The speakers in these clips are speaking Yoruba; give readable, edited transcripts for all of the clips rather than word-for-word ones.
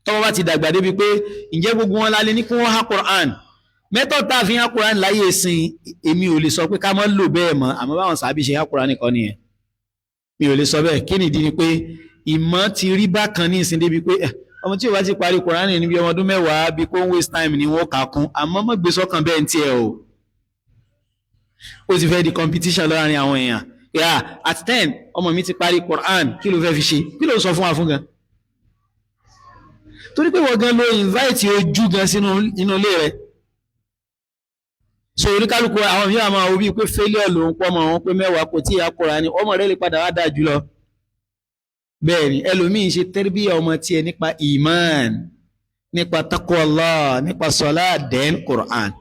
Tọ́wọ́ bá ti dàgbà débi pé ǹjẹ́ gbogbo wọn lálẹ́ ní kí wọ́n há Quran, method tá a fi há Quran láyé ìsìn, èmi ò lè sọ pé ká má lò bẹ́ẹ̀ mọ́. Àmọ́ báwọn sàábì ṣe há Quran nìkan nìyẹn, mi ò lè sọ bẹ́ẹ̀. Kí nìdí ni pé ìmọ̀ ti rí bákan ní ìsìn débi pé ọmọ tí ò bá ti parí Quran níbi ọmọ ọdún 10, bí kò ń waste time ni wọ́n kà kún. Àmọ́ mọ́ gbé sọ́kàn bẹ́ẹ̀ ń tiẹ̀ o. Ó ti fẹ́ di competition láàrin àwọn èèyàn. Yeah, at 10 ọmọ mi ti parí Quran. Kí ló fẹ́ fi ṣe? Kí ló sọ fún wa fún gan? Torí pé wọ́n gan ló invite ojú gan sínú inú ilé rẹ̀. So oníkálukú àwọn mìíràn máa wo bíi pé failure ló ń pọ́ ọmọ wọn pé 10 kò tí ì Quran ni. Ọmọ rẹ̀ lè padà wá dáa jùlọ. Bẹ́ẹ̀ ni ẹlòmíín ṣe tẹ́rбíyà ọmọ tiẹ̀ nípa iman, nípa taqwa Allah, nípa sọlá, then Quran.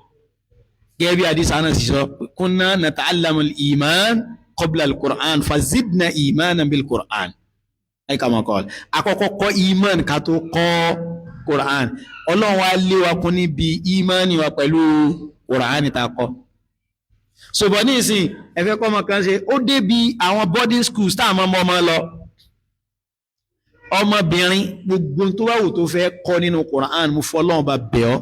Gẹ́gẹ́ bí hadith Anas sọ, kunna nata'allamu al-iman qabla al-Qur'an fazidna imanan bil-Qur'an. Ẹ kà máa kọ́ àkọ́kọ́ kọ́ iman ká tó kọ́ Qur'an. Ọlọ́run wa lé wa kún níbi imani wa pẹ̀lú Qur'an tá a kọ́. Ṣùgbọ́n ní ìsìn ẹ̀fẹ́ kọ́ ọmọ kan ṣe ó débi àwọn boarding schools tá a máa mọ́ ọmọ lọ. Ọmọbìnrin, gbogbo tó bá wù tó fẹ́ kọ́ nínú Quran, mo fọ́ Ọlọ́run bá bẹ̀ ọ́,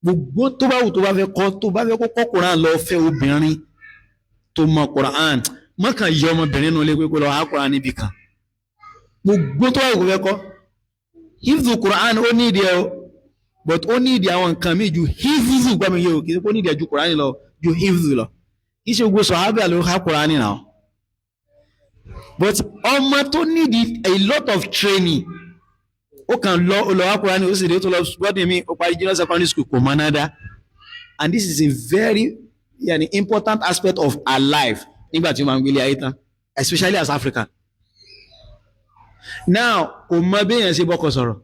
gbogbo tó bá wù tó bá fẹ́ kọ́, tó bá fẹ́ kó kọ́ Quran, lọ fẹ́ obìnrin tó mọ Quran. Mọ́kàn yọ ọmọbìnrin nínú ilé pé kó lọ há Quran níbi kan. Gbogbo tó bá wù kó fẹ́ kọ́, hifzu Quran, ó ní ìdí ẹ o, but ó ní ìdí àwọn nǹkan míì ju hifzu. Gbọ́ mi yé o, kì í ṣe kó ní ìdí ẹ ju Quran lọ, ju hifzu lọ. Kì í ṣe gbogbo sọ̀hábà ló há Quran náà, but ọmọ tó need a lot of training, ó kàn lọ, ó lọ wá Kùránì, ó sì dé tó lọ gbọ́dọ̀ mi, ó parí junior secondary school, kò mọ̀ náà dá. And this is a very, yani, important aspect of our life nígbà tí ó máa ń gbélé ayé tán, especially as African. Now, kò mọ bí èèyàn ṣe bọ́kọ sọ̀rọ̀,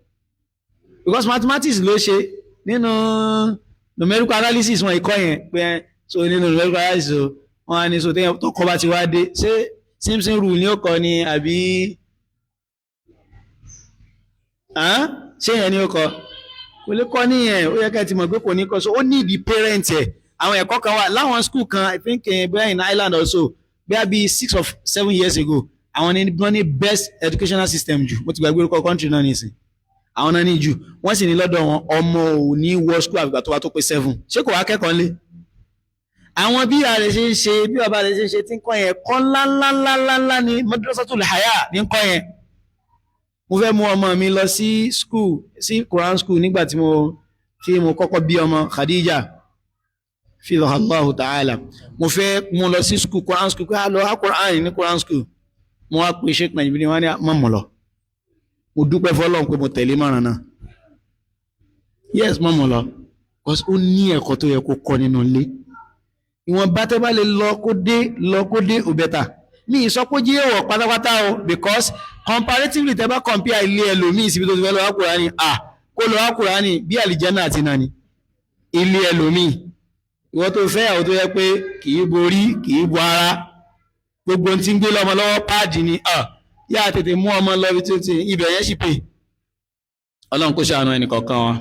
because mathematics ló ṣe nínú numerical analysis wọn ìkọ́ yẹn pé so nínú numerical analysis o, wọn á ní so téèyàn tó kọ́ bá ti wá dé, ṣé Simpson rule ní ó kọ́ ni àbí ṣé yẹn ni ó kọ́? Kò lè kọ́ níyẹn. Ó yẹ ká ti mọ̀ pé kò ní kọ́. So ó ní ìdí parent ẹ̀. Àwọn ẹ̀kọ́ kan wà láwọn school kan, I think bóyá in Ireland also, bóyá bíi 6 or 7 years ago, àwọn ní wọ́n ní best educational system jù. Mo ti gbàgbé orúkọ country náà nìsín. Àwọn náà ní jù. Wọ́n sì ní lọ́dọ̀ wọn, ọmọ ò ní wọ school àgbà tó wá tó pé 7. Ṣé kò wá kẹ́kọ̀ọ́ ńlé? Àwọn bí ìyá rẹ̀ ṣe ń ṣe, bí bàbá rẹ̀ ṣe ń ṣe tí ń kọ́ yẹn, kọ́ ńláńláńláńlá ní Madrasatul Haya ní ń kọ́ yẹn. Mo fẹ́ mú ọmọ mi lọ sí school, sí Quran school, nígbà tí mo kọ́kọ́ bí ọmọ Khadija fidhahallahu ta'ala. Mo fẹ́ mú lọ sí school, Quran school, pé a lọ ha Quran ní Quran school. Mo wá pé Sheikh Najib, wọ́n ní mọ̀ mọ̀ lọ. Mo dúpẹ́ fọlọ́run pé mo tẹ̀lé mọ̀ràn náà. Yes, mọ̀ mọ̀ lọ, because ó ní ẹ̀kọ́ tó yẹ kó kọ́ nínú ilé. Ìwọ̀n bá tẹ́ bá lè lọ kó dé, lọ kó dé, ò better. Mi ì sọ pé jí èèwọ̀ pátápátá o, because comparatively, tẹ́ bá compare ilé ẹlòmíì síbi tó ti fẹ́ lọ wá Kùránì, ah, kó lọ wá Kùránì bí àlìjẹ́nà àti nani ilé ẹlòmíì. Ìwọ tó fẹ́ àwọn tó yẹ pé kì í borí, kì í bo ara, gbogbo ohun tí ń gbé lọ́mọ lọ́wọ́ pad ni, ah, yá tètè mú ọmọ lọ ibi tó ti ibẹ̀ yẹn sì pè. Ọlọ́run kó ṣàánú ẹnì kọ̀ọ̀kan wa.